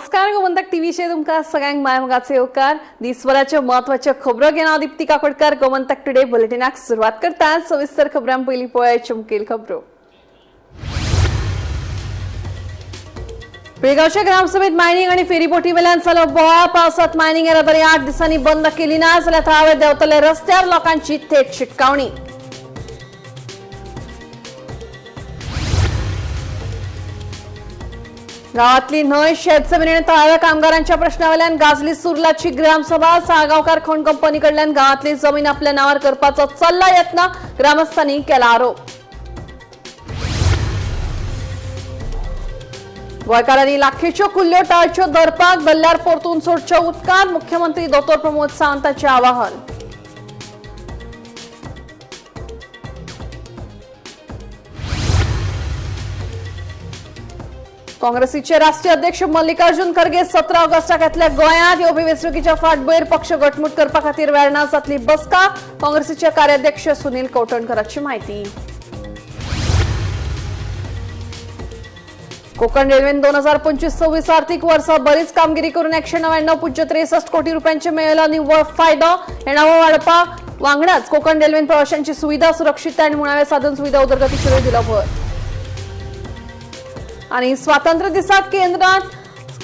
नमस्कार, गोमंतक टीव्हीचेर तुमकां सगळ्यांक मायमोगाचे येवकार. दिसभराच्यो म्हत्वाच्यो खबरो घेवन हांव दीप्ती काकोडकर गोमंतक टुडे बुलेटिनाक सुरवात करता. सविस्तर खबरां पयलीं पळयाच्यो मुखेल खबरो. पिळगांवच्या ग्रामसभेत मायनिंग आणि फेरीबोटी वेल्यान जालो बोवाळ. पावसात मायनिंग येरादारी 8 दिसांनी बंद केली ना जाल्यार थळावे देंवतले रस्त्यार, लोकांची थेट शिटकावणी. गावातली न्हंय, शेत जमीन आणि थळाव्या कामगारांच्या प्रश्नावेल्यान गाजली सुर्लाची ग्रामसभा. साळगांवकार खण कंपनी कडल्यान गावातली जमीन आपल्या नावार करपाचो चल्ला यत्न, ग्रामस्थांनी केला आरोप. गोंयकारांनी लाखेच्यो कुल्ल्यो टाळच्यो, दरपाक दल्ल्यार परतून सोडच्यो उदकांत, मुख्यमंत्री दोतोर प्रमोद सावंताचें आवाहन. काँग्रेसीचे राष्ट्रीय अध्यक्ष मल्लिकार्जुन खरगे 17 ऑगस्टाक येतल्या गोंयांत. येवपी वेंचणुकीच्या फाटभुंयेर पक्ष घटमूट करपा खातीर वेर्णा जातली बसका, काँग्रेसीचे कार्याध्यक्ष सुनील कवठणकराची माहिती. कोकण रेल्वेन 2025-26 आर्थिक वर्सात बरीच कामगिरी करून 199.63 कोटी रुपयांचे मेळयलो निव्वळ फायदो. येणावळ वाडपा वांगडाच कोकण रेल्वेन प्रवाशांची सुविधा, सुरक्षितता आणि मुळाव्या साधन सुविधा उदरगतीचेर दिलो भर. आणि स्वातंत्र्य दिसाक केंद्रात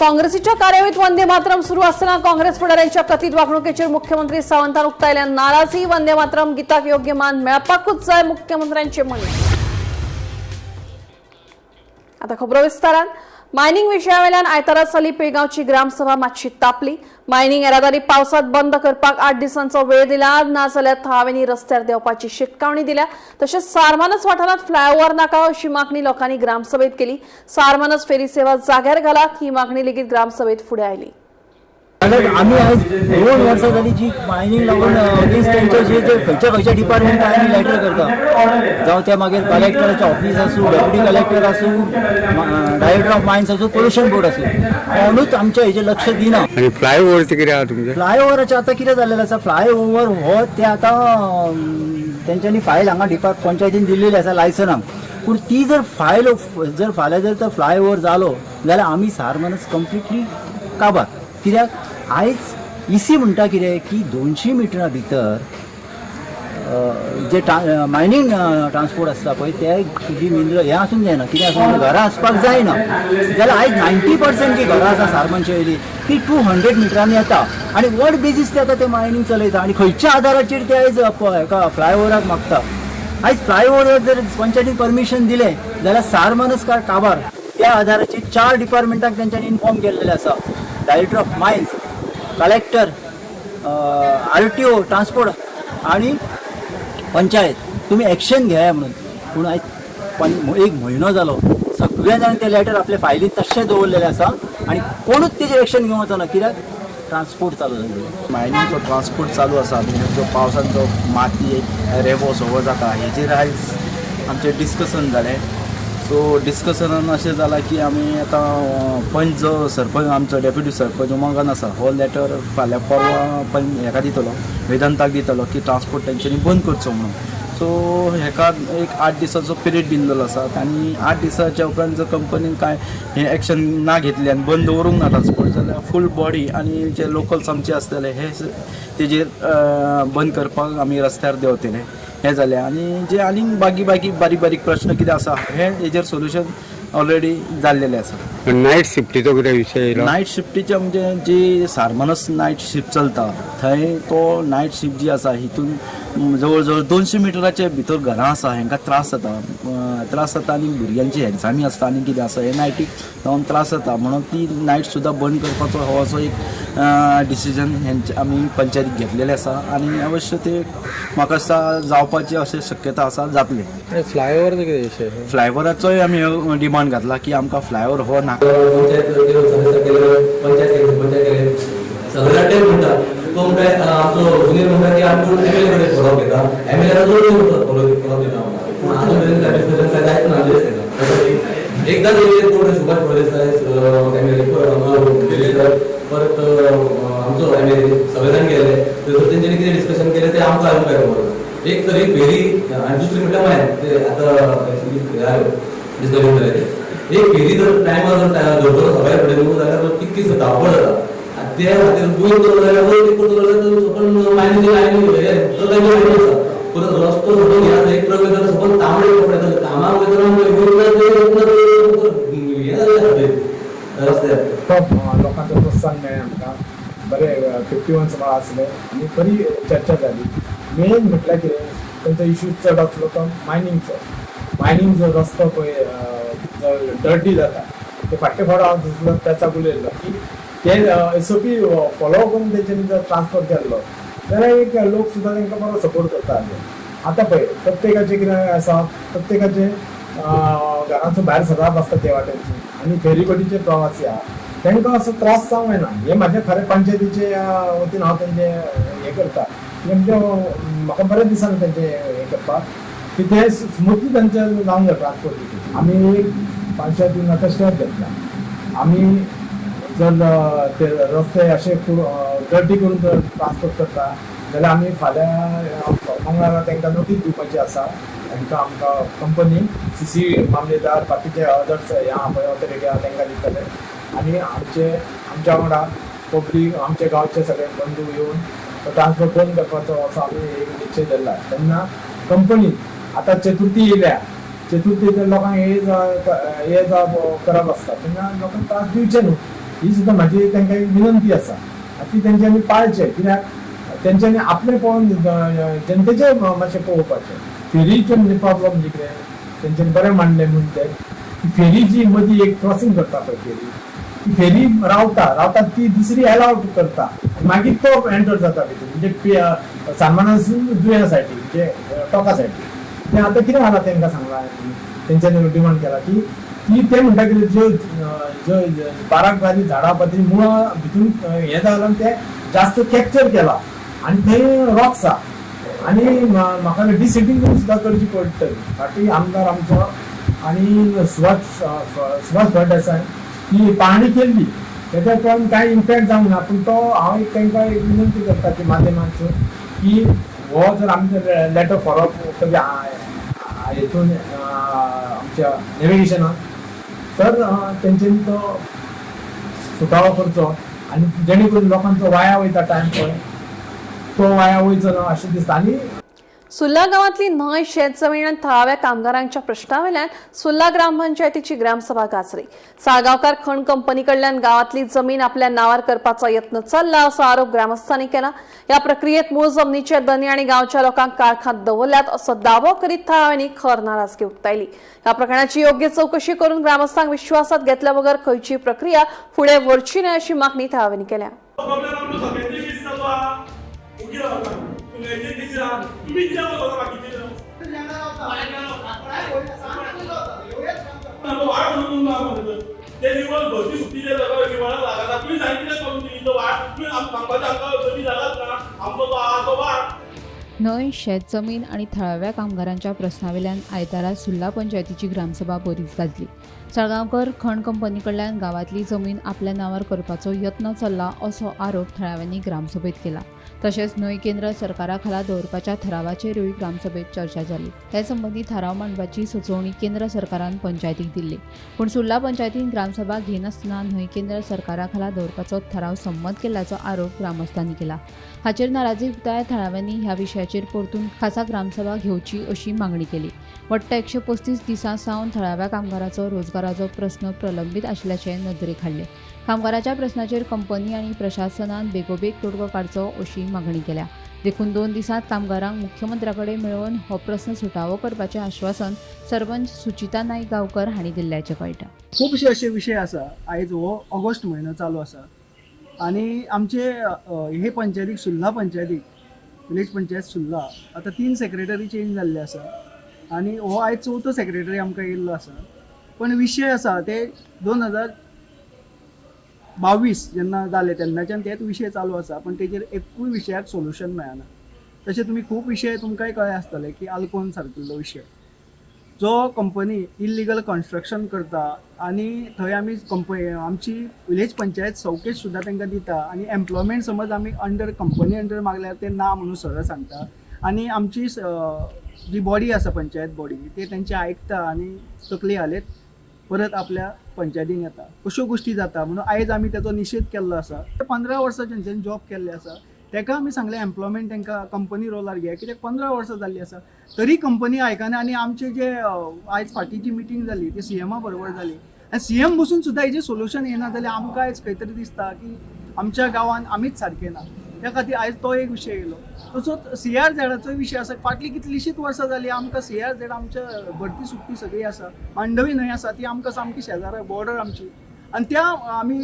काँग्रेसीच्या कार्यावळीत वंदे मातरम सुरू असताना काँग्रेस फुडाऱ्यांच्या कथित वागणुकीचेर मुख्यमंत्री सावंतान उक्तायल्या नाराजी. वंदे मातरम गीताक योग्य मान मेळपाकूच जाय, मुख्यमंत्र्यांचे म्हणणे. आता खबरो विस्तारान. मायनिंग विशयावेल्यान आयतारा जाल्ली पिळगांवची ग्रामसभा मातशी तापली. मायनिंग येरादारी पावसात बंद करपाक 8 दिसांचो वेळ दिला, ना जाल्यार थळाव्यांनी रस्त्यार देंवपाची शिटकावणी दिल्या. तशेंच सारमानस वाठारांत फ्लायओव्हर नाका अशी मागणी लोकांनी ग्रामसभेत केली. सारमानस फेरी सेवा जाग्यार घालात ही मागणी लेगीत ग्रामसभेत फुडें आयली. आमी आयज 2 वर्सां जाली जी मायनींग लागून अगेन्स्ट तेंचे जे जे खंयच्या खंयच्या डिपार्टमेंटाक आमी लेटर करता, जावं ते मागीर कलेक्टराचें ऑफीस आसूं, डेप्युटी कलेक्टर आसूं, डायरेक्टर ऑफ मायन्स आसूं, पोल्युशन बोर्ड आसूं, कोणूच आमच्या हेजेर लक्ष दिना. आणि फ्लायओव्हरचें कितें आहा तुमचें? फ्लायओव्हराचें आतां कितें जाल्लें आसा, फ्लायओव्हर हो ते आतां तेंच्यांनी फायल हांगा डिपार्ट पंचायतीन दिल्लेली आसा लायसनाक. पूण ती जर फायल जर फाल्यां जर तो फ्लायओव्हर जालो जाल्यार आमी सारमानस कंप्लिटली काबार. कित्याक आयज इसी म्हणटा कितें की 200 मिटरा भितर जे मायनींग ट्रान्सपोर्ट आसता पळय, ते तुजी मिनरल हें आसूंक जायना, कितें आसूंक जायना, घरां आसपाक जायना. जाल्यार आयज 90% जी घरां आसा सारमानचे वयली ती 200 मिटरांनी येता आनी what basis ते आतां ते मायनींग चलयता आनी खंयच्या आदाराचेर ते आयज हेका फ्लायओवराक मागता. आयज फ्लायओवर जर पंचायतीन परमिशन दिलें जाल्यार सारमानस काबार. त्या आदाराचेर 4 डिपार्टमेंटाक तेंच्यांनी इन्फॉर्म केल्लेलें आसा, director of mines, collector, RTO, transport आनी पंचायत, तुमी एक्शन घेया म्हणून. पूण आयज 1 म्हयनो जालो, सगळ्या जाणांनी ते लेटर आपले फायलीन तशें दवरलेलें आसा आनी कोणूच तेजेर एक्शन घेवंक वचना, कित्याक ट्रान्सपोर्ट चालू जाल्लो. मायनींगचो ट्रान्सपोर्ट चालू आसा, म्हणजे जो पावसान जो माती रेबो सगळो जाता, हेजेर आयज आमचें डिस्कसन जालें. सो डिस्कसनान अशें जालां की आमी आतां पंच जो सरपंच आमचो डेप्युटी सरपंच उमंगान आसा, हो लेटर फाल्यां परवां पंच हेका दितलो, वेदांताक दितलो की ट्रान्सपोर्ट तेंच्यांनी बंद करचो म्हणून. सो हेका एक 8 दिसाचो पिरियड दिल्लो आसा आनी 8 दिसाच्या उपरांत जर कंपनीन कांय हें एक्शन ना घेतलें आनी बंद दवरूंक ना ट्रान्सपोर्ट जाल्यार फूल बॉडी आनी जे लोकल्स आमचे आसतले हे तेजेर बंद करपाक आमी रस्त्यार देंवतले. हें जालें. आनी जे आनीक बाकी बाकी बारीक बारीक प्रश्न कितें आसा हे हेजेर सोल्युशन ऑलरेडी जाल्लेलें आसा. नायट शिफ्टीचो कितें विशय येयलो? नायट शिफ्टीचे म्हणजे जी सारमानस नायट शिफ्ट चलता थंय तो नायट शिफ्ट जी आसा हितून जवळ जवळ 200 मिटराचे भितर घरां आसा, हेंकां त्रास जाता, त्रास जाता आनी भुरग्यांची एग्जामी आसता आनी कितें आसा, हे नायटीक जावन त्रास जाता म्हणून ती नायट सुद्दां बंद करपाचो हो असो एक डिसिजन हेंचे आमी पंचायतीक घेतलेलें आसा आनी अवश्य ते म्हाका दिसता जावपाची अशें शक्यता आसा, जातलें. फ्लायओवरचो कितें विशय? फ्लायओवराचोय आमी डिमांड घातला की आमकां फ्लायओवर हो नाका. पंचायत पंचायत पंचायत सगळ्या तेच म्हणटा, तो म्हणटा आमचो सुनील म्हणटा की आमी एमएलए कडेन फॉलोअप घेता, एमएलए फॉलोअप घेता, पूण आजून मेरेन काय डिस्कशन काय जायत ना. एकदां येयले कोण सुभाष फळदेसाय एमएलए गेले, परत आमचो एमएलए सगळे जाण गेले, थंयसर तेंच्यांनी कितें डिस्कशन केलें तें आमकां अजून काय खबर ना. एक तरी फेरी आनी दुसरी म्हटल्यार मागीर ते आतां डिस्कशन जालें. एक फेरी जर टायमार जर धरतलो सकाळी फुडें न्हू जाल्यार तितकी धांवपळ जाता. आनी ते खातीर वयर करतलो जाल्यार वयर एक करतलो जाल्यार सपोज मायनीचे लायनी लायनी आसा, परत रस्तो सपोज हे आसा, एक ट्रक वयता सपोज तांबडे कपडे घातले, कामाक वयतना हें जाल्लें आसा ते रस्त्यार. खूब लोकांचो प्रोत्साहन मेळ्ळें आमकां, बरें 51 सुमार आसले आनी बरी चर्चा जाली. मेन म्हटल्यार कितें, तेंचो इशू चड आसलो तो मायनिंगचो. मायनींग जो रस्तो पळय जो डर्टी जाता, ते फाटले फावट हांव दिसलो त्याचा उलयल्लो की ते एसओपी फॉलो करून तेंच्यांनी जर ट्रान्सफर केल्लो जाल्यार एक लोक सुद्दां तांकां बरो सपोर्ट करता आसले. आतां पळय प्रत्येकाचें कितें आसा, प्रत्येकाचें घरांचो भायर सरप आसता ते वाटेनसून आनी फेरीबोटीचे प्रवासी आहा तांकां असो त्रास जावंक जायना. हें म्हाजें खरें पंचायतीचे वतीन हांव तेंचें हें करता, म्हणजे म्हाका बरें दिसना तेंचें हें करपाक की ते स्मुथली तेंचें जावंक जाय ट्रान्सपोर्ट. आमी एक पंचायतीन आतां स्टेप घेतला, आमी जर ते रस्ते अशे डर्टी करून जर ट्रान्सपोर्ट करता जाल्यार आमी फाल्यां मंगळारा तांकां नोटीस दिवपाची आसा. तांकां आमकां कंपनी सीसी मामलेदार बाकीचे अदर्स हे आहा पळय ऑथॉरिटी आहा तांकां दितले आनी आमचे आमच्या वांगडा पब्लीक आमचे गांवचे सगळे बंधू येवन तो ट्रान्सपोर्ट बंद करपाचो असो आमी एक निश्चय धरला. तेन्ना कंपनी आतां चतुर्थी येयल्या, चतुर्थी तर लोकांक हे जा करप आसता तेन्ना लोकांक त्रास दिवचे न्हू, ही सुद्दां म्हाजी तांकां एक विनंती आसा आनी ती तेंच्यांनी पाळचें, कित्याक तेंच्यांनी आपलें पळोवन जनतेचें मातशें पळोवपाचें. फेरीचें म्हणजे प्रॉब्लम म्हणजे कितें तेंच्यांनी बरें मांडलें म्हूण तें की फेरी जी मदीं एक क्रॉसींग करता पळय फेरी, ती फेरी रावता रावता ती दुसरी एलावड करता, मागीर तो एंटर जाता भितर, म्हणजे सालमानासून जुंया सायडीक म्हणजे टोका सायडीक. तें आतां कितें जाला तांकां सांगलां, तेंच्यांनी डिमांड केला की ती ते म्हणटा कितें ज्यो ज्यो बारीक बारीक झाडां आहा ती मुळां भितून हें जालां तें जास्त कॅप्चर केलां आनी थंय रॉक्स आहा आनी म्हाका डिसिटींग करून सुद्दां करची पडटली. फाटीं आमदार आमचो आनी सुभाष सुभाष फळदेसाय ती पाहणी केल्ली, तेच्या उपरांत कांय इम्पॅक्ट जावंक ना. पूण तो हांव एक तांकां एक विनंती करता की माध्यमांतसून की हो जर आमचो लेटर फॉलोअप कधी हेतून आमच्या नेविगेशनान तर तेंच्यांनी तो सुटावो करचो आनी जेणे करून लोकांचो वाया वयता टायम पळय तो वाया वयचो ना अशें दिसता. आनी सुर्ला गांवांतली न्हंय शेत जमीन आनी थळाव्या कामगारांच्या प्रश्नावेल्यान सुर्ला ग्रामपंचायतीची ग्रामसभा गाजली. साळगांवकार खण कंपनी कडल्यान गांवांतली जमीन आपल्या नांवार करपाचो यत्न चल्ला असो आरोप ग्रामस्थांनी केला. ह्या प्रक्रियेत मूळ जमनीचे धनी आनी गांवच्या लोकांक काळखांत दवरल्यात असो दावो करीत थळाव्यांनी खर नाराजगी उक्तायली. ह्या प्रकरणाची योग्य चवकशी करून ग्रामस्थांक विश्वासात घेतल्या बगर खंयची प्रक्रिया फुडें व्हरची न्हय अशी मागणी थळाव्यांनी केल्या. न्हंय शेत जमीन आनी थळाव्या कामगारांच्या प्रस्नावेल्यान आयतारा सुर्ला पंचायतीची ग्रामसभा बरीच गाजली. साळगांवकर खण कंपनी कडल्यान गांवांतली जमीन आपल्या नांवार करपाचो यत्न चल्ला असो आरोप थळाव्यांनी ग्रामसभेत केला. तशेंच न्हंय केंद्र सरकारा खाला दवरपाच्या थारावाचेरूय ग्रामसभेत चर्चा जाली. हे संबंदी थाराव मांडपाची सुचोवणी केंद्र सरकारान पंचायतीक दिल्ली, पूण सुर्ला पंचायतीन ग्रामसभा घेनासतना न्हंय केंद्र सरकारा खाला दवरपाचो थाराव संमत केल्ल्याचो आरोप ग्रामस्थांनी केला. हाचेर नाराजी उक्तायत थळाव्यांनी ह्या विशयाचेर परतून खासा ग्रामसभा घेवची अशी मागणी केली. वट्ट 135 दिसां सावन थळाव्या कामगाराचो रोजगाराचो प्रस्न प्रलंबीत आशिल्ल्याचें नदरेक हाडलें. कामगाराच्या प्रस्नाचेर कंपनी आनी प्रशासनान बेगोबेग तोडगो काडचो अशी मागणी केल्या. देखून 2 दिसांत कामगारांक मुख्यमंत्र्या कडेन मेळोवन हो प्रस्न सुटावो करपाचें आश्वासन सरपंच सुचिता नाईक गांवकर हांणी दिल्ल्याचें कळटा. खुबशे अशे विशय आसा. आयज हो ऑगस्ट म्हयनो चालू आसा आनी आमचे हे पंचायतीक सुर्ला पंचायतीक विलेज पंचायत सुर्ला आतां 3 सेक्रेटरी चेंज जाल्ले आसा आनी हो आयज चवथो सेक्रेटरी आमकां येयल्लो आसा. पण विशय आसा ते 2022 जेन्ना जाले तेन्नाच्यान तेच विशय चालू आसा, पण तेजेर एकूय विशयाक सोल्युशन मेळना. तशें तुमी खूब विशय तुमकांय कळ्ळे आसतले की आल्कोन सारकिल्लो विशय जो कंपनी इल्लिगल कन्स्ट्रक्शन करता आनी थंय आमी कंपनी आमची विलेज पंचायत सवकेश सुद्दां तांकां दिता आनी एम्प्लॉयमेंट समज आमी अंडर कंपनी अंडर मागल्यार ते ना म्हणून सरळ सांगता आनी आमची जी बॉडी आसा पंचायत बॉडी ते तेंचे आयकता आनी तकली हालयत परत आपल्या पंचायतीन येता. अश्यो गोश्टी जाता म्हणून आयज आमी तेचो निशेध केल्लो आसा. 15 वर्सां तेंच्यांनी जॉब केल्ले आसा, तेका आमी सांगलें एम्प्लॉयमेंट तांकां कंपनी रोलार घे, कित्याक 15 वर्सां जाल्लीं आसा तरी कंपनी आयकना. आनी आमचे जे आयज फाटीं जी मिटींग जाली ती सीएमा बरोबर जाली आनी सीएम बसून सुद्दां हेजें सोल्युशन येना जाल्यार आमकां आयज खंय तरी दिसता की आमच्या गांवांत आमीच सारके ना. त्या खातीर आयज तो एक विशय येयलो. तसोच सीआरझेडाचोय विशय आसा. फाटलीं कितलींशींच वर्सां जालीं आमकां सीआरझेड आमच्या भरती सुकती सगळी आसा. मांडवी न्हंय आसा ती आमकां सामकी शेजारा, बॉर्डर आमची, आनी त्या आमी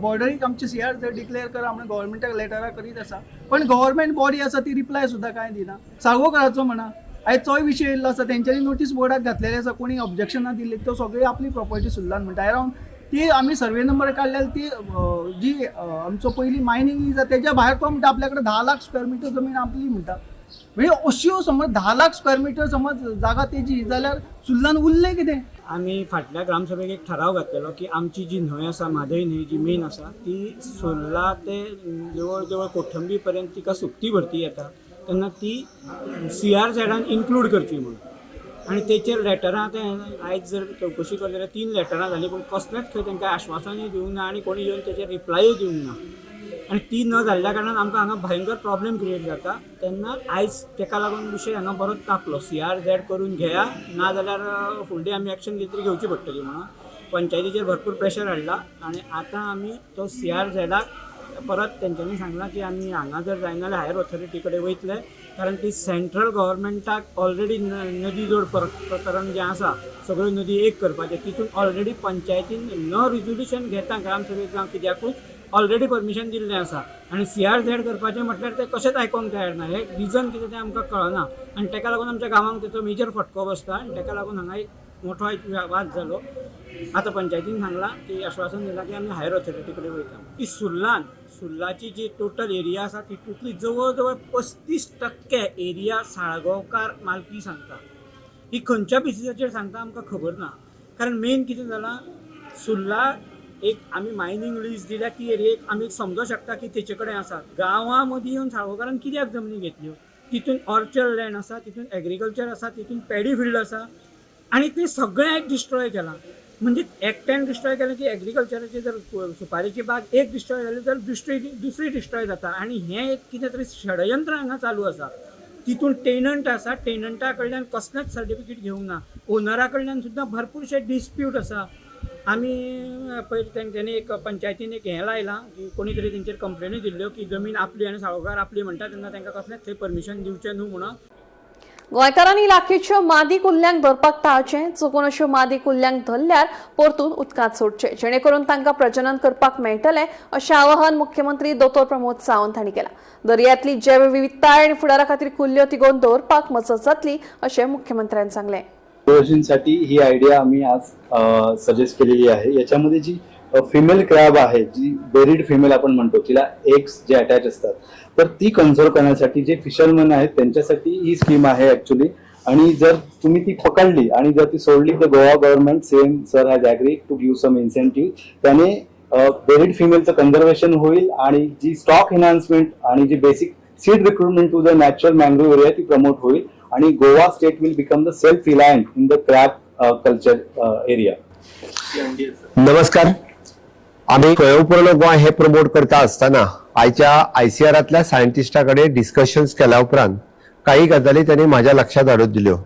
बॉर्डरीक आमची सीआरझेड डिक्लेअर करा म्हणून गव्हर्मेंटाक लेटरां करीत आसा, पण गव्हर्मेंट बॉडी आसा ती रिप्लाय सुद्दां कांय दिना. साळगांवकाराचो म्हणा, आयज तोय विशय येयल्लो आसा. तेंच्यांनी नोटीस बोर्डाक घातलेले आसा, कोणी ऑब्जेक्शनां दिल्ली, तो सगळी आपली प्रॉपर्टी सुल्लान म्हणटा. अरावंड ती आमी सर्वे नंबर काडल्यार ती जी आमचो पयलीं मायनींग लीज आसा तेज्या भायर तो म्हणटा आपल्या कडेन 10 लाख स्क्वेअर मिटर जमीन आपली म्हणटा. म्हणजे अश्यो समज 10 लाख स्क्वेअर मिटर समज जागा तेजी जाल्यार सुल्लान उरलें कितें? आमी फाटल्या ग्रामसभेक एक ठराव घातलेलो की आमची जी न्हंय आसा, म्हादय न्हंय जी मेन आसा, ती सुर्ला ते जवळ जवळ कोठंबी पर्यंत तिका सुकती भरती येता तेन्ना ती सीआरझेडान इन्क्लूड करची म्हणून. आनी तेचेर लेटरां ते आयज जर चवकशी करली जाल्यार तीन लेटरां जालीं, पूण कसलेंच खंय तांकां आश्वासनूय दिवंक ना आनी कोणी येवन तेचेर रिप्लायूय दिवंक ना. आनी ती न जाल्ल्या कारणान आमकां हांगा भयंकर प्रॉब्लेम क्रिएट जाता. तेन्ना आयज तेका लागून विशय हांगा बरोच तापलो. सीआरझेड करून घेया, ना जाल्यार फुडली आमी एक्शन कितें तरी घेवची पडटली म्हणून पंचायतीचेर भरपूर प्रेशर हाडला. आनी आतां आमी तो सीआरझेडाक परत तेंच्यांनी सांगलां की आमी हांगा जर जायना जाल्यार हायर ऑथॉरिटी कडेन वयतले, कारण ती सेंट्रल गव्हर्मेंटाक ऑलरेडी नदी जोड प्रकरण जें आसा, सगळ्यो नदी एक करपाचें, तितून ऑलरेडी पंचायतीन न रिजोल्युशन घेता ग्रामसभेक जावं कित्याकूच ऑलरेडी परमिशन दिल्लें आसा. आनी सीआरझेड करपाचें म्हटल्यार ते कशेंच आयकोंक तयार ना. हें रिजन कितें तें आमकां कळना आनी तेका लागून आमच्या गांवांक तेचो मेजर फटको बसता. आनी तेका लागून हांगा एक मोठो एक वाद जालो. आतां पंचायतीन सांगलां की आश्वासन दिलां की आमी हायर ऑथॉरिटी कडेन वयता. ती सुर्लान सुर्लाची जी टोटल एरिया आसा तितूंतली जवळ जवळ 35% एरिया साळगांवकार मालकी सांगता. ही खंयच्या बेसिसाचेर सांगता आमकां खबर ना, कारण मेन कितें जालां, सुर्ला एक आमी मायनींग लीज दिल्या ती एरियेक आमी समजो शकता की तेचे कडेन आसा. गांवां मदीं येवन साळगांवकारान कित्याक जमनी घेतल्यो? तितून ऑर्चर्ड लँड आसा, तितून एग्रीकल्चर आसा, तितून पॅडी फिल्ड आसा आनी तें सगळें एक डिस्ट्रॉय केलां. म्हणजे एकट्यान डिस्ट्रॉय केलें की एग्रीकल्चराची जर सुपारेची बाग एक डिस्ट्रॉय जाली तर दुसरी दुसरी डिस्ट्रॉय जाता. आनी हें एक कितें तरी षडयंत्र हांगा चालू आसा. तितून टेनंट आसा, टेनंटा कडल्यान कसलेंच सर्टिफिकेट घेवंक ना, ओनरा कडल्यान सुद्दां भरपूरशे डिस्प्यूट आसा. आमी पयर तेंच्यांनी एक पंचायतीन एक हें लायलां की कोणी तरी तेंचेर कंप्लेनी दिल्ल्यो की जमीन आपली आनी साळगांवकार आपली म्हणटा तेन्ना तांकां कसलेंच थंय परमिशन दिवचें न्हू म्हणून. गोंयकारांनी लाखेच्यो मादी कुल्ल्यांक धरपाक टाळचें. चुकून अश्यो मादी कुल्ल्यांक धरल्यार परतून उदकांत सोडचे, जेणे करून तांकां प्रजनन करपाक मेळटलें, अशें आवाहन मुख्यमंत्री दोतोर प्रमोद सावंत हांणी केलां. दर्यांतली जैवविविधताय आनी फुडारा खातीर कुल्ल्यो तिगोवन दवरपाक मजत जातली, अशें मुख्यमंत्र्यान सांगलें. साठी ही आयडिया आम्ही आज सजेस्ट केलेली आहे. याच्यामध्ये जी फिमेल क्रॅब आहे, जी बेरीड फिमेल आपण म्हणतो, तिला एग्स जे अटॅच असतात, तर ती कन्झर्व करण्यासाठी जे फिशरमन आहेत त्यांच्यासाठी ही स्कीम आहे ऍक्च्युली. आणि जर तुम्ही ती पकडली आणि जर ती सोडली तर Goa government, CM sir has agreed to give some incentive. त्याने बेरीड फिमेलचं कन्झर्वेशन होईल आणि जी स्टॉक एनहान्समेंट आणि जी basic seed recruitment to the natural mangrove area ती प्रमोट होईल आणि Goa state will become the self reliant in the crab culture area. नमस्कार. आमी स्वयंपूर्ण गोंय हे प्रमोट करता आसतना आयच्या आयसीआरांतल्या सायंटिस्टा कडेन डिस्कशन्स केल्या उपरांत काही गजाली त्यांनी म्हाज्या लक्षात हाडून दिल्यो.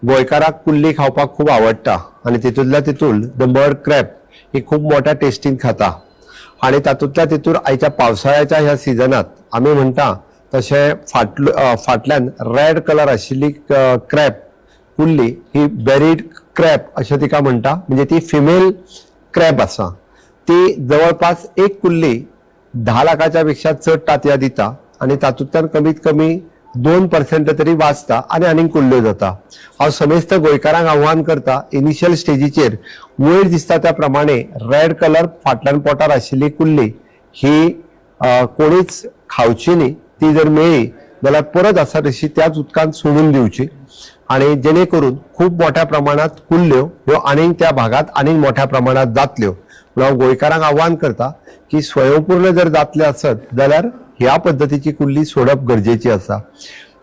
गोंयकाराक कुल्ली खावपाक खूब आवडटा आनी तितूंतल्या तितून the mud crab ही खूब मोठ्या टेस्टीन खाता आनी तातूंतल्या तितून आयच्या पावसाळ्याच्या ह्या सिजनात आमी म्हणटा तशें फाटल्यान रेड कलर आशिल्ली क्रॅब कुल्ली ही बेरीड क्रॅब अशें तिका म्हणटा, म्हणजे ती फिमेल क्रॅब आसा. ती जवळपास एक कुल्ली 10 लाखाच्या पेक्षा चड तांतयां दिता आनी तातूंतल्यान कमीत कमी 2% तरी वाचता आनी आनीक कुल्ल्यो जाता. हांव समेस्त गोंयकारांक आव्हान करता, इनिशियल स्टेजीचेर वयर दिसता त्या प्रमाणे रेड कलर फाटल्यान पोटार आशिल्ली कुल्ली ही कोणीच खावची न्ही. ती जर मेळ्ळी जाल्यार परत आसा तशी त्याच उदकांत सोडून दिवची आणि जेणे करून खूप मोठ्या प्रमाणात कुल्ल्यो ह्यो आनीक त्या भागात आनीक मोठ्या प्रमाणात जातल्यो. म्हणून हांव गोंयकारांक आव्हान करता की स्वयंपूर्ण जर जातले आसत जाल्यार ह्या पद्दतीची कुल्ली सोडप गरजेची आसा.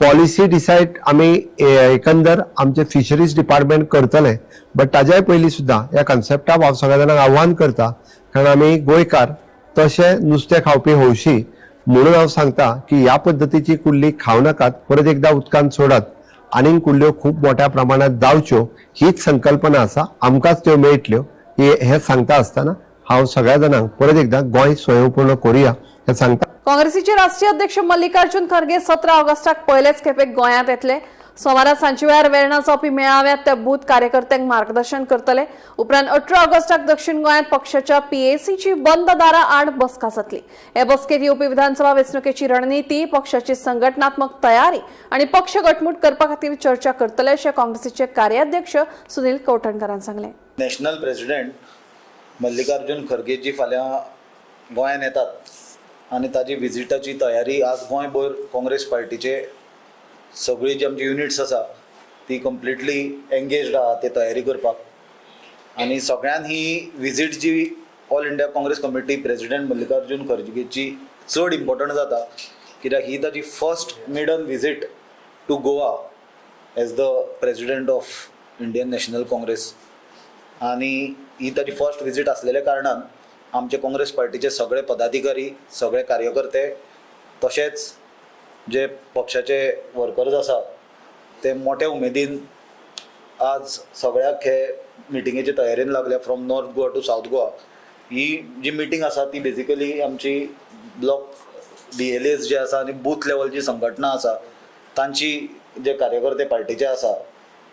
पॉलिसी डिसायड आमी एकंदर आमचे फिशरीज डिपार्टमेंट करतले, बट ताज्याय पयलीं सुद्दां ह्या कन्सेप्टाक हांव सगळ्या जाणांक आव्हान करता, कारण आमी गोंयकार तशें नुस्तें खावपी हौशी म्हणून हांव सांगता की ह्या पद्दतीची कुल्ली खावं नाकात, परत एकदां उदकांत सोडात. आनीक कुल्ल्यो खूब मोठ्या प्रमाणात जावच्यो हीच संकल्पना आसा, आमकांच त्यो मेळटल्यो हे सांगता आसतना हांव सगळ्या जाणांक परत एकदां गोंय स्वयंपूर्ण करुया हें सांगता. काँग्रेसीचे राष्ट्रीय अध्यक्ष मल्लिकार्जुन खरगे 17 ऑगस्टाक पयलेच खेपेक गोंयांत येतले. सोमारा सांजे वेळार वेर्णा जावपी मेळाव्यात ते बूथ कार्यकर्त्यांक मार्गदर्शन करतले. उपरांत 18 ऑगस्टाक दक्षिण गोंयांत पक्षाच्या पीएसीची बंद दारा आड बसका जातली. हे बसकेत येवपी विधानसभा वेंचणुकेची रणनिती, पक्षाची संघटनात्मक तयारी आनी पक्ष घटमूट करपा खातीर चर्चा करतले अशें काँग्रेसीचे कार्याध्यक्ष सुनील कवठणकारान सांगलें. नॅशनल प्रेसिडेंट मल्लिकार्जुन खरगेजी फाल्यां गोंयांत येतात आनी ताजी विजिटाची तयारी आज गोंयभर काँग्रेस पार्टीचे सगळी जी आमची युनिट्स आसा ती कंप्लिटली एंगेज्ड आहा ते तयारी करपाक. आनी सगळ्यान ही विजीट जी All India Congress Committee president Mallikarjun खरगेची चड इम्पॉर्टंट जाता, कित्याक ही ताजी first maiden visit to Goa as the president of Indian National Congress. आनी ही ताजी फर्स्ट विजीट आसलेल्या कारणान आमचे काँग्रेस पार्टीचे सगळे पदाधिकारी, सगळे कार्यकर्ते, तशेंच जे पक्षाचे वर्कर्स आसा ते मोठ्या उमेदीन आज सगळ्याक हे मिटिंगेचे तयारेन लागल्या, from North Goa to South Goa. He G meeting आसा ती बेजिकली आमची ब्लॉक बीएलएस जे आसा आनी बूथ लेवल जी संघटना आसा तांची जे कार्यकर्ते पार्टीचे आसा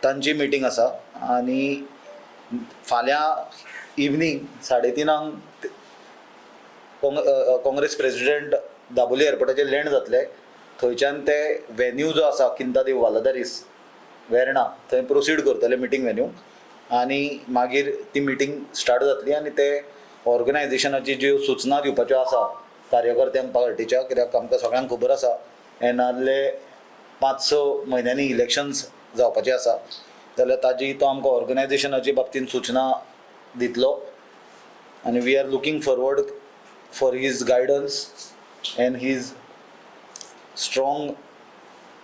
तांची मिटींग आसा. आनी फाल्यां इवनींग 3:30 काँग्रेस प्रेसिडेंट दाबोली एअरपोर्टाचेर लँड जातले. थंयच्यान ते वेन्यू जो आसा किंता दे वालादारीस वेर्णा थंय प्रोसीड करतले मिटींग वेन्यू आनी मागीर ती मिटींग स्टार्ट जातली. आनी ते ऑर्गनायझेशनाची ज्यो सुचना दिवपाच्यो आसा कार्यकर्त्यांक पार्टीच्या, कित्याक आमकां सगळ्यांक खबर आसा येणारले 5-6 म्हयन्यांनी इलेक्शन्स जावपाचे आसा, जाल्यार ताजी तो आमकां ऑर्गनायझेशनाचे बाबतींत सुचना दितलो. आनी we are looking forward for his guidance and his strong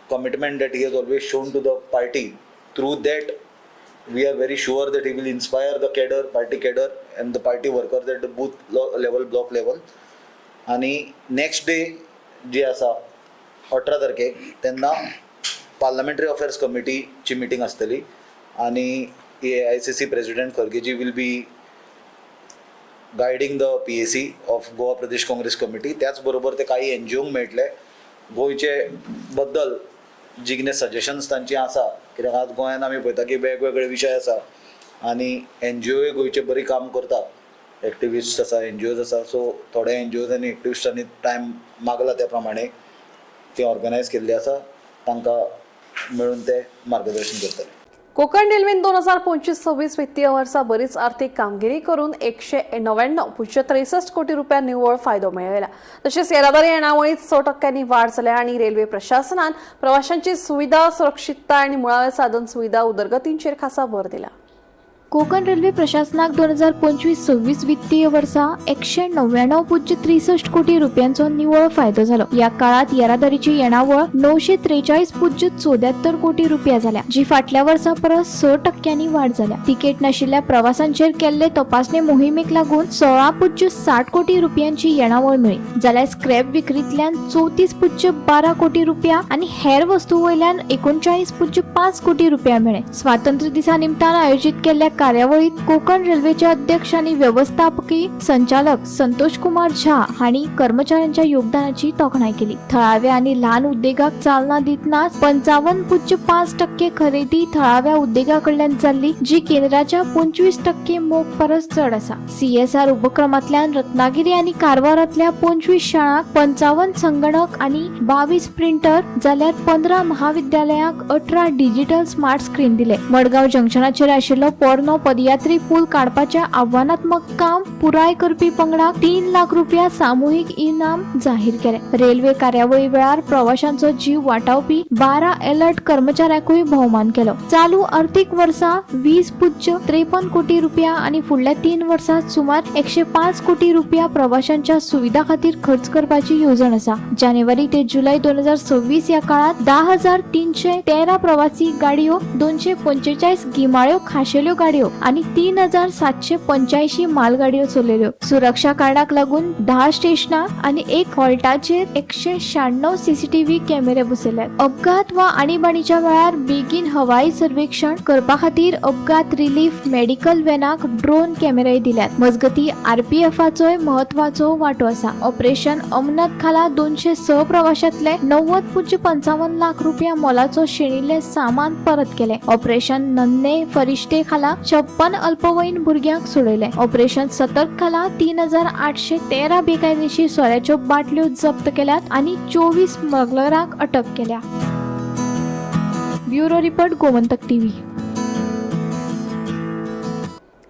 commitment that he has always shown to the party. Through that, we are very sure that he will inspire the cadre, party cadre, and the party workers at the booth level, block level. आणि next day जी आसा 18 तारखेक, तेन्ना parliamentary affairs कमिटीची meeting आसतली आनी AICC president खरगेजी will be guiding the PAC of Goa Pradesh Congress Committee. त्याच बरोबर ते काही एनजीओंक मेळटले, गोंयचे बद्दल जी कितें सजेशन्स तांची आसा, कित्याक आज गोंयांत आमी पळयता की वेगवेगळे विशय आसा आनी एनजीओय गोंयचे बरी काम करता, एक्टिविस्ट आसा, एनजीओज आसा. सो थोडे एनजीओज आनी एक्टिविस्टांनी टायम मागला, त्या प्रमाणे ती ऑर्गनायज केल्ली आसा, तांकां मेळून ते मार्गदर्शन करतले. कोकण रेल्वेन 2025-26 वित्तीय वर्सा बरीच आर्थिक कामगिरी करून 199.63 कोटी रुपया निव्वळ फायदो मेळयला. तशेंच येरादारी येणावळीत 6 टक्क्यांनी वाढ जाल्या आनी रेल्वे प्रशासनान प्रवाशांची सुविधा, सुरक्षितता आनी मुळाव्या साधन सुविधा उदरगतींचेर खासा भर दिला. कोकण रेल्वे प्रशासनाक 2025-26 वित्तीय वर्सा 199.63 कोटी रुपयांचो निव्वळ फायदो जालो. ह्या काळात येरादारीची येणावळ 943.74 कोटी रुपया जाल्या, जी फाटल्या वर्सा परस 6 टक्क्यांनी वाड जाल्या. तिकेट नाशिल्ल्या प्रवासांचेर केल्ले तपासणी मोहिमेक लागून 16.60 कोटी रुपयांची येणावळ मेळ्ळी, जाल्यार स्क्रॅप विक्रीतल्यान 34.12 कोटी रुपया आनी हेर वस्तू वयल्यान 39.5 कोटी रुपया मेळ्ळे. स्वातंत्र्य दिसा निमतान आयोजीत केल्ल्या कार्यावळीत कोकण रेल्वेचे अध्यक्ष आनी व्यवस्थापकी संचालक संतोष कुमार झा हांणी कर्मचाऱ्यांच्या योगदानाची तोखणाय केली. थळाव्या आनी ल्हान उद्देगाक चालना दितना 55.5% खरेदी थळाव्या उद्देगा कडल्यान जाल्ली, जी केंद्राच्या 25% मोख परस चड आसा. सीएसआर उपक्रमांतल्यान रत्नागिरी आनी कारवारांतल्या 25 शाळांक 55 संगणक आनी 22 प्रिंटर, जाल्यार 15 महाविद्यालयांक 18 डिजिटल स्मार्ट स्क्रीन दिले. मडगांव जंक्शनाचेर आशिल्लो पोरनो पोरणो पदयात्री पूल काडपाचें आव्हानात्मक काम पुराय करपी पंगडाक 3 लाख रुपया सामुहीक इनाम जाहीर केलें. रेल्वे कार्यावळी वेळार प्रवाशांचो जीव वाटावपी 12 अलर्ट कर्मचाऱ्यांकूय भोवमान केलो. चालू अर्थीक वर्सा 20.53 कोटी रुपया आनी फुडल्या 3 वर्सात सुमार 105 कोटी रुपया प्रवाशांच्या सुविधा खातीर खर्च करपाची येवजण आसा. जानेवारी ते जुलय 2026 ह्या काळात 10,313 प्रवासी गाडयो, 245 गिमाळ्यो खाशेल्यो गाडयो आनी 3,785 मालगाडयो चलयल्यो. सुरक्षा कारणाक लागून 10 स्टेशनां आनी 1 हॉल्टाचेर 196 सीसीटीव्ही कॅमेरे बसयल्यात. अपघात वा आणीबाणीच्या वेळार बेगीन हवाई सर्वेक्षण करपा खातीर अपघात रिलीफ मेडिकल व्हॅनाक ड्रोन कॅमेरे दिल्यात. मजगती आरपीएफाचोय म्हत्वाचो वांटो आसा. ऑपरेशन अमनत खाला 206 प्रवाशांतले 90.55 लाख रुपया मोलाचो शेणिल्लें सामान परत केलें. ऑपरेशन नन्हे फरिश्ते खाला 56 अल्पवयीन भुरग्यांक सोडयले. ऑपरेशन सतर्क खाला 3,813 बेकायदेशीर सोऱ्याच्यो बाटल्यो जप्त केल्यात आनी 24 स्मगलरांक अटक केल्या. Bureau report, Gomantak TV.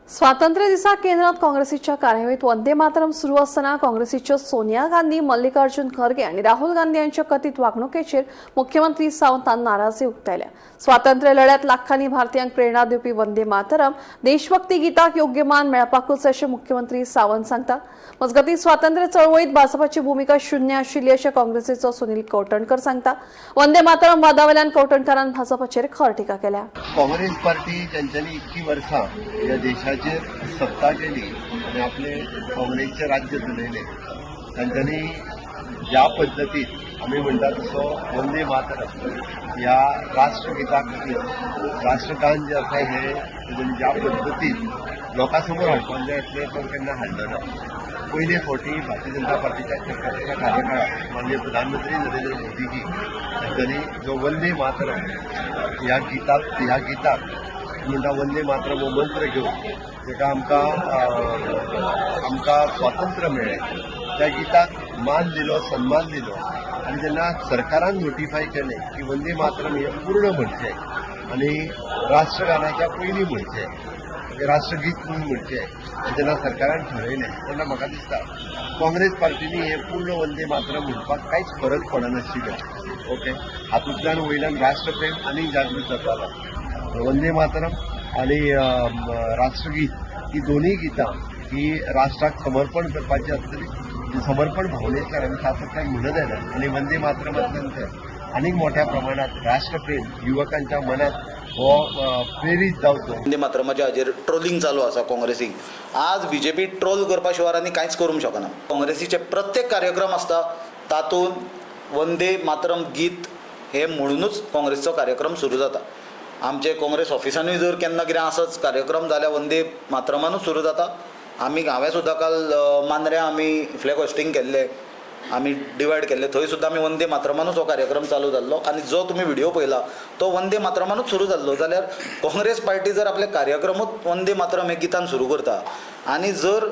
स्वातंत्र्य दिसा केंद्रात काँग्रेसीच्या कार्यावळीत वंदे मातरम सुरू असताना काँग्रेसीच्यो सोनिया गांधी, मल्लिकार्जुन खरगे आनी राहुल गांधी यांच्या कथित वागणुकेचेर मुख्यमंत्री सावंतान नाराजी उक्तायल्या. स्वातंत्र्य लढ्यात लाखांनी भारतीयांक प्रेरणा दिवपी वंदे मातरम देशभक्ती गीताक योग्य मान मेळपाकूच अशें मुख्यमंत्री सावंत सांगता. मजगतीं स्वातंत्र्य चळवळीत भाजपाची भूमिका शून्य आशिल्ली अशें काँग्रेसीचो सुनील कवठणकर सांगता. वंदे मातरम वादावेल्यान कवठणकारान भाजपाचेर खर टिका केल्या. काँग्रेस पार्टी तांच्यांनी इतकी वर्सां ह्या देशाचेर सत्ता केली आनी आपले काँग्रेसचें राज्य चलयलें, तांच्यांनी ज्या पद्दतीन आमी म्हणटा तसो वंदे मातरम ह्या राष्ट्रगिता खातीर राष्ट्रगान जें आसा हें तांच्यांनी ज्या पद्दतीन लोकां समोर हाडपाक जाय आसलें तो केन्ना हाडलो ना. पयले फावटी भारतीय जनता पार्टीच्या सरकाराच्या कार्यकाळात माननीय प्रधानमंत्री नरेंद्र मोदीजी तांच्यांनी जो वंदे मातरम ह्या गीताक म्हणटा वंदे मातरम हो मंत्र घेवन जेका आमकां आमकां स्वातंत्र्य मेळ्ळें त्या गीताक मान दिलो, सन्मान दिलो आनी जेन्ना सरकारान नोटिफाय केलें की वंदे मातरम हें पूर्ण म्हणचें आनी राष्ट्रगानाच्या पयलीं म्हणचें, राष्ट्रगीत म्हणून म्हणचें जेन्ना सरकारान ठरयलें तेन्ना म्हाका दिसता काँग्रेस पार्टीनी हें पूर्ण वंदे मातरम म्हणपाक कांयच फरक पडनाशिल्लो. ओके, हातूंतल्यान वयल्यान राष्ट्रप्रेम आनी जागृत जातालो. वंदे मातरम आनी राष्ट्रगीत ही दोनूय गितां ही राष्ट्राक समर्पण करपाची आसतली, समर्पण भावनेंतल्यान आनी तातूंतल्यान म्हणत येना आनी वंदे मातरमांतल्यान ते आनीक मोठ्या प्रमाणात राष्ट्रप्रेम युवकांच्या मनात हो प्रेरीत जावचो. वंदे मातरमाच्या हाजेर ट्रोलिंग चालू आसा काँग्रेसीक. आज बीजेपी ट्रोल करपा शिवाय आनी कांयच करूंक शकना. काँग्रेसीचे प्रत्येक कार्यक्रम आसता तातूंत वंदे मातरम गीत हें म्हणुनूच काँग्रेसचो कार्यक्रम सुरू जाता. आमचे काँग्रेस ऑफिसानूय जर केन्ना कितें आसच कार्यक्रम जाल्यार वंदे मातरमानूच सुरू जाता. आमी हांवें सुद्दां काल मांद्र्यां आमी फ्लॅग होस्टिंग केल्लें, आमी डिवायड केल्लें, थंय सुद्दां आमी वंदे मातरमानूच हो कार्यक्रम चालू जाल्लो आनी जो तुमी व्हिडियो पळयला तो वंदे मातरमानूच सुरू जाल्लो. जाल्यार काँग्रेस पार्टी जर आपले कार्यक्रमूच वंदे मातरम हे गितान सुरू करता आनी जर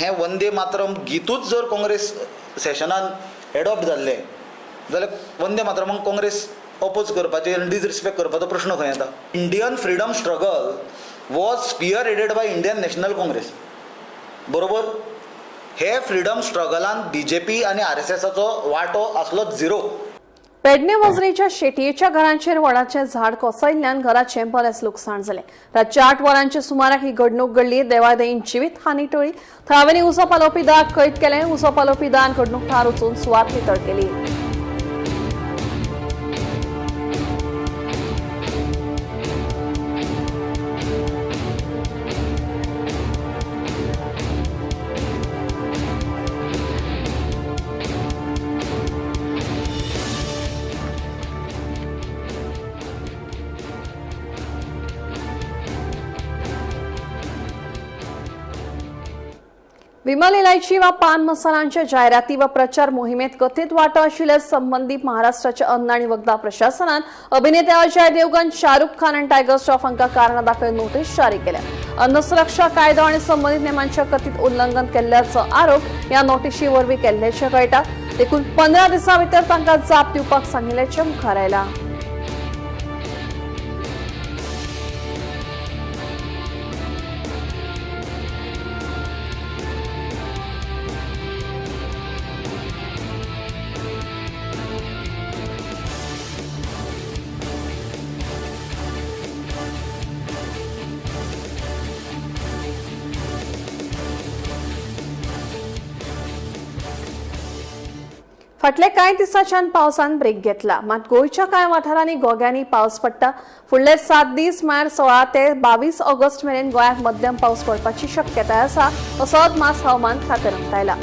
हें वंदे मातरम गितूच जर काँग्रेस सेशनान एडॉप्ट जाल्लें जाल्यार वंदे मातरमाक काँग्रेस अपोज करपाचे आनी डिसरिस्पेक्ट करपाचो प्रश्न खंय येता. Indian freedom struggle was spearheaded by Indian National Congress, बरोबर. हे फ्रिडम स्ट्रगलान बीजेपी आनी आरएसएसाचो वांटो आसलो झिरो. पेडणे वजरीच्या शेटयेच्या घरांचेर वडाचें झाड कोसळिल्ल्यान घराचें बरेंच लुकसाण जालें. रातच्या 8 वरांच्या सुमाराक ही घडणूक घडली. देवादयीन जिवीत हानी टळी. थळाव्यांनी उजो पालोवपी दळाक कैद केलें. उजो पालोवपी दळान घडणूक थळार वचून सुवात नितळ केली. विमल इलायची वा पान मसाल्यांच्या जायराती वा प्रचार मोहिमेत कथित वांटो आशिल्ल्या संबंदीत महाराष्ट्राच्या अन्न आनी वखदां प्रशासनान अभिनेते अजय देवगन, शाहरुख खान आनी टायगर श्रॉफ हांकां कारणां दाखय नोटीस जारी केल्या. अन्न सुरक्षा कायदो आनी संबंदीत नेमांचे कथित उल्लंघन केल्ल्याचो आरोप ह्या नोटिशी वरवीं केल्ल्याचें कळटा. देखून 15 दिसां भितर तांकां जाप दिवपाक सांगिल्ल्याचें मुखार आयलां. फाटल्या कांय दिसांच्यान पावसान ब्रेक घेतला, मात गोंयच्या कांय वाठारांनी गोग्यांनी पावस पडटा. फुडले 7 दीस म्हळ्यार 16 ते 22 ऑगस्ट मेरेन गोंयांत मध्यम पावस पडपाची शक्यताय आसा असो अदमास हवामान खात्यान उक्तायला.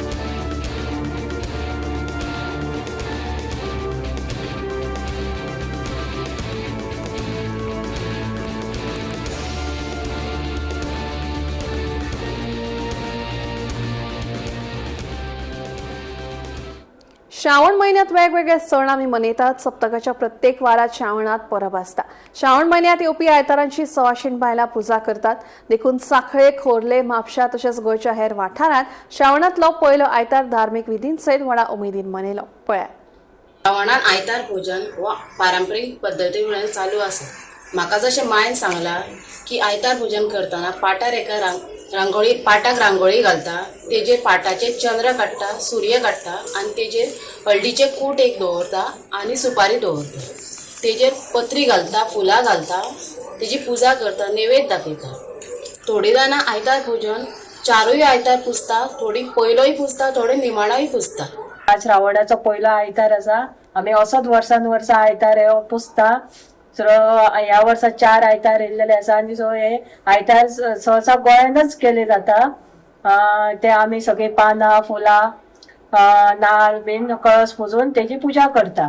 श्रावण म्हयन्यात वेगवेगळे सण आमी मनयतात. सप्तकाच्या प्रत्येक वारात श्रावणात परब आसता. श्रावण म्हयन्यात येवपी आयतारांची सवाशीण बायलां पुजा करतात. देखून सांखळे, खोर्ले, म्हापशा तशेंच गोंयच्या हेर वाठारांत श्रावणांतलो पयलो आयतार धार्मीक विधीं सयत व्हडा उमेदीन मनयलो. पळयात. श्रावणान आयतार पुजन हो पारंपरीक पद्दती म्हणून चालू आसा. म्हाका जशें मायन सांगलां की आयतार पुजन करतना पाटार एका रांगोळी पाटाक रांगोळी घालता, तेजेर पाटाचेर चंद्र काडटा, सूर्य काडटा आनी तेजेर हळदीचें कूट एक दवरता आनी सुपारी दवरता, तेजेर पत्री घालता, फुलां घालता, तेजी पुजा करता, नैवेद्य दाखयता. थोडीं जाणां आयतार पुजन चारूय आयतार पुजता, थोडीं पयलोय पुजता, थोडीं निमाणोय पुजता. आज श्रावणाचो पयलो आयतार आसा. आमी असोच वर्सान वर्सा आयतार हे पुजता. सो ह्या वर्सा 4 आयतार येयल्लेले आसा आनी सो हे आयतार सहसा गोंयांतच केले जाता. ते आमी सगळीं पानां फुलां नाल बीन कळस पुजून तेजी पुजा करता.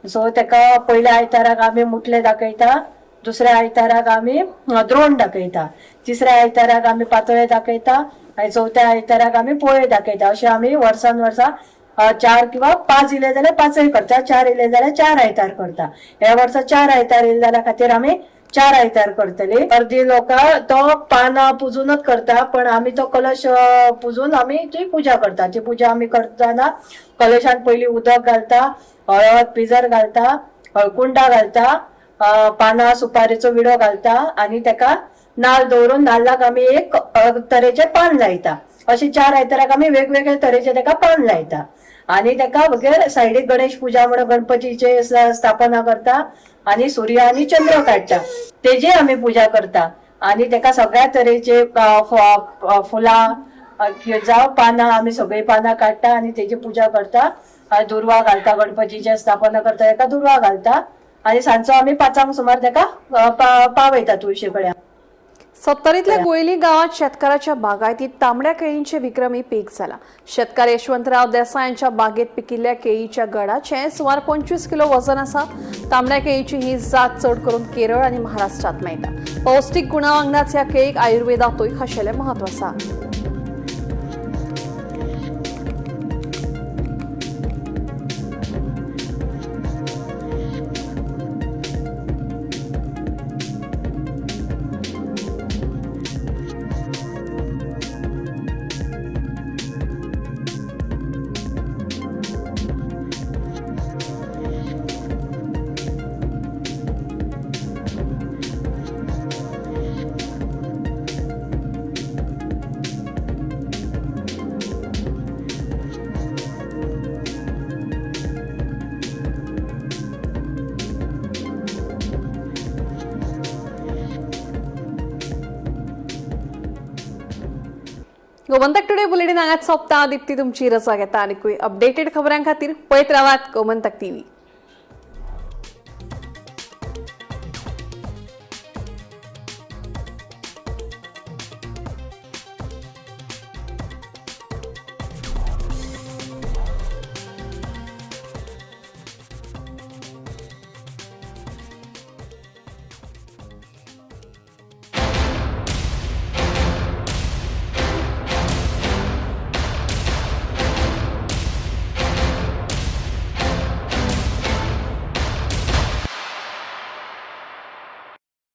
सो तेका पयल्या आयताराक आमी मुटले दाखयता, दुसऱ्या आयताराक आमी द्रोण दाखयता, तिसऱ्या आयताराक आमी पातोळे दाखयता आनी चवथ्या आयताराक आमी पोळे दाखयता. अशें आमी वर्सान वर्सा 4 किंवा 5 इले जाल्यार 5 करता, 4 इले जाल्यार 4 आयतार करता. ह्या वर्सा 4 आयतार इले जाल्या खातीर आमी 4 आयतार करतली. अर्दी लोकां तो पानां पुजूनच करता, पण आमी तो कलश पुजून आमी ती पुजा करता. ती पुजा आमी करतना कलशान पयलीं उदक घालता, हळद पिजर घालता, हळकुंडा घालता, पानां सुपारेचो विडो घालता आनी तेका नाल दवरून नाल्लाक आमी एक तरेचें पान लायता. अशें 4 आयताराक आमी वेगवेगळे तरेचे तेका पान लायता आनी तेका वगैरे सायडीक गणेश पुजा म्हणून गणपतीचे स्थापना करता आनी सूर्य आनी चंद्र काडटा, तेजी आमी पुजा करता आनी तेका सगळ्या तरेचे फुलां जावं पानां आमी सगळीं पानां काडटा आनी तेजी पुजा करता. दुर्वा घालता, गणपतीचे स्थापना करता तेका दुर्वा घालता आनी सांजचो आमी 5 सुमार तेका पावयता तुळशी कडेन. सत्तरीतल्या गोयली गावात शेतकऱ्याच्या बागायतीत तांबड्या केळींचे विक्रमी पीक झाला. शेतकार यशवंतराव देसाय यांच्या बागेत पिकिल्ल्या केळीच्या गडाचे सुमार 25 किलो वजन आसा. तांबड्या केळीची ही जात चड करून केरळ आणि महाराष्ट्रात मेळटा. पौष्टिक गुणा वांगडाच ह्या केळीक आयुर्वेदातूय खाशेलें म्हत्व आसा. गोमंतक टुडे बुलेटिन हांगाच सोंपता. दीप्ती तुमची रजा घेता आनीकूय अपडेटेड खबरां खातीर पळयत रावात गोमंतक टीव्ही.